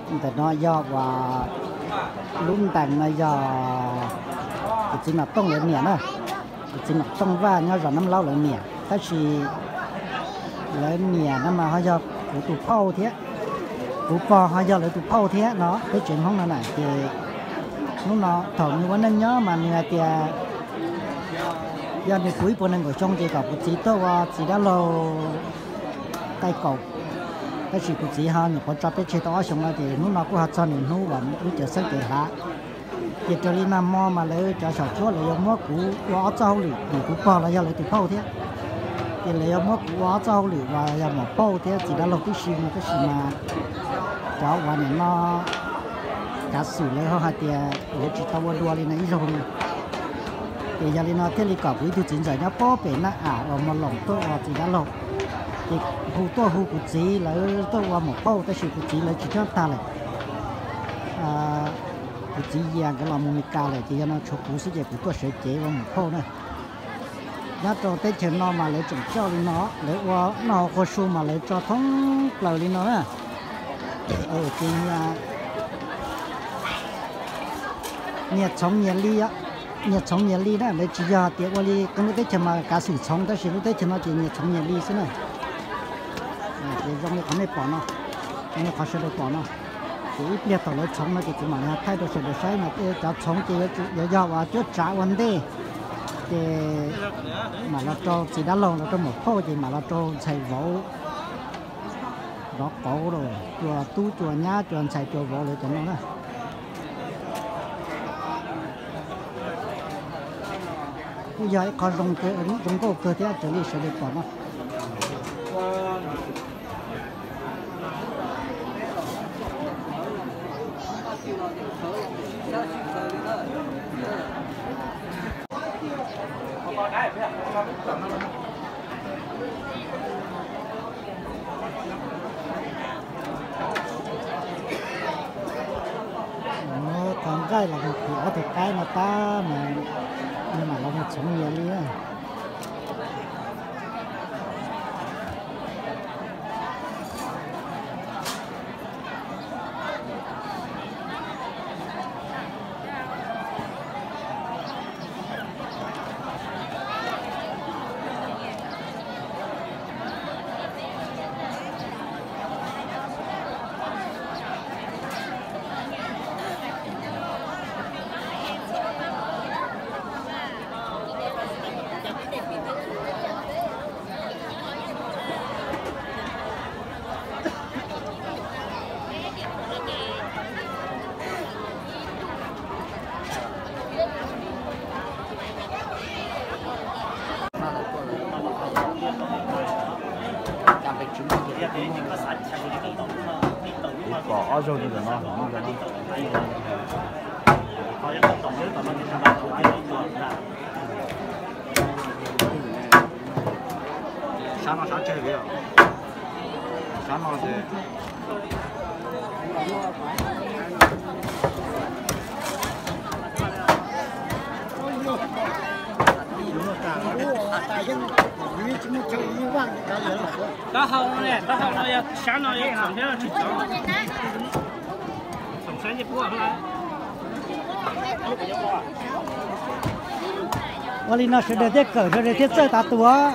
Ntawm no yog uas lub ntees no yog kuv txiv Nom Tooj lawv niam na. Kuv txiv Nom Tooj Vaj nyob zos Nab Laub lawv niam, tab sis lawv niam no mas ho yog kuv tus phauj thiab. Kuv pog ho yog lawv tus phauj thiab no, peb tsev Hmoob no na. Ces hnub no thaum nws ua neej nyob mas nws hais tias yog nws puv ib puas nees nkaum xyoo ces kom kuv txiv tuaj ua txiv dab laug qaij kaum. Tab sis kuv txiv ho nyuam qhuav tso peb tseg tau ob xyoos no ces hnub no kuj ho txog nws hnub uas lub cawv xeeb cawv hlav. Ces raws li nag hmo mas lawv cov xyom tsuab lawv yuav muab kuv ua ob txoj hauj lwm, vim kuv pog los yog lawv tus phauj thiab. Ces lawv yuav muab kuv ua ob txoj hauj lwm uas yog muam phauj thiab txiv dab laug tib si no, tab sis mas cov uas nim no kav xwm lawv ho hais tias lawv tsis tau ua dua li no ib zaug li. Ces yog li no thiaj li kom kuv ib tug txiv ntxawm nyob pob pem Naj Am uas Mos Loos tuaj ua txiv dab laug. Ces hu tuaj hu kuv txiv lawv tuaj ua muam phauj, tab sis kuv txiv lawv tsis coj tag lawm. Kuv txiv Yias nkawd los mus Mes Kas lawm, ces yog no tshuav kuv xwb ces kuv tuaj sawv cev ua muam phauj na. Nyob rau teb chaws no mas lawv tseem coj li no, lawv ua noj hauv qhua su mas lawv tso thoob plaws li no na. Ces nyias txhoov nyias li, nyias txhoov nyias li na, lawv tsis yog tias ua li qee lub teb chaws mas kav xwm txhoov, tab sis lub teb chaws no ces nyias txhoov nyias li xwb na. Ces zoo li qhov nej pom no, zoo li qhov sawv daws pom no. Ces ib pliag thaum lawv txhoov no ces kuv mam li thaij rau sawv daws saib no, cov txhoov ces yuav yog uas cuab tsav ua ntej, ces mam los rau txiv dab laug, los rau muam phauj, ces mam los rau ntxhais vauv, zov qauv los cua tub cua nyab cua ntxhais cua vauv lawv cov no na. Kuj yog ib qho zoo, zoo nkauj kawg thiab raws li sawv daws pom no. Qhov nqaij los mus pum ob tug qaib no tab mas nws mam los mus txhoov nyias li. Kuv pom ob zaug li ntawm no. Sab no sab tsawg li os? Sab no ces Taub hau no, taub hau no yog sab no yog txhoov thiab tsis txhoov? Txhoov sab ncej puab. Ua li no sawv daws thiaj kawm, sawv daws thiaj txawj tav tuas.